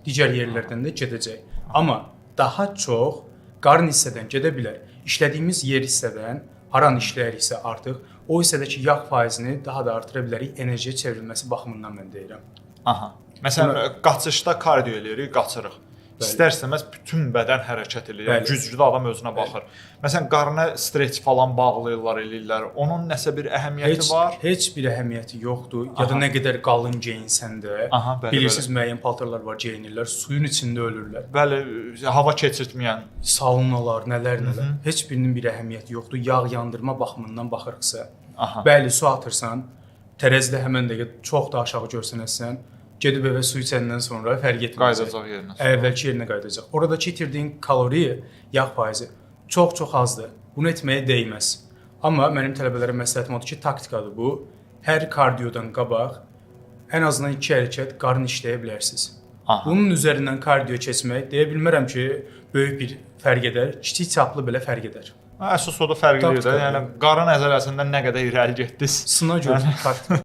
Digər yerlərdən də gedəcək. Amma daha çox qarın hissədən gedə bilər. İşlədiyimiz yer hissədən haranı işləyiriksə artıq o hissədəki yağ faizini daha da artıra bilərik enerjiyə çevrilməsi baxımından mən deyirəm. Aha. Məsələn, qaçışda kardio eləyirik, qaçırıq. İstər-istəməz bütün bədən hərəkət eləyir. Yəni güclü adam özünə baxır. Məsələn, qarına streç falan bağlayırlar, eləyirlər. Onun nəsə bir əhəmiyyəti var? Heç bir əhəmiyyəti yoxdur. Ya da nə qədər qalın geyinsən də, Aha, bəli, bilirsiniz müəyyən paltarlar var geyinirlər, suyun içində ölürlər. Bəli, hava keçirtməyən. Saunalar, nələr nələr. Heç birinin bir əhəmiyyəti yoxdur. Yağ yandırma baxımından baxırıqsa. Aha. Bəli, su atırsan, tərəzidə həmən dəqiqə çox da aşağı görsənəsən, gedib evə su içəndən sonra fərq etməyəcək. Qayıdacaq yerinə. Əvvəlki yerinə qayıdacaq. Oradakı itirdiyin kalori, yağ faizi çox-çox azdır. Bunu etməyə dəyməz. Amma mənim tələbələrə məsləhətim odur ki, taktikadır bu. Hər kardiodan qabaq ən azından 2 hərəkət qarın işləyə bilərsiniz. Aha. Bunun üzərindən kardio keçmək deyə bilmərəm ki, böyük bir fərq edər, kiçik çaplı belə fərq edər. Əsas o da fərq edir də. Taktika. Yəni qarın əzələsindən nə qədər irəli getdiniz. Sına görə taktika.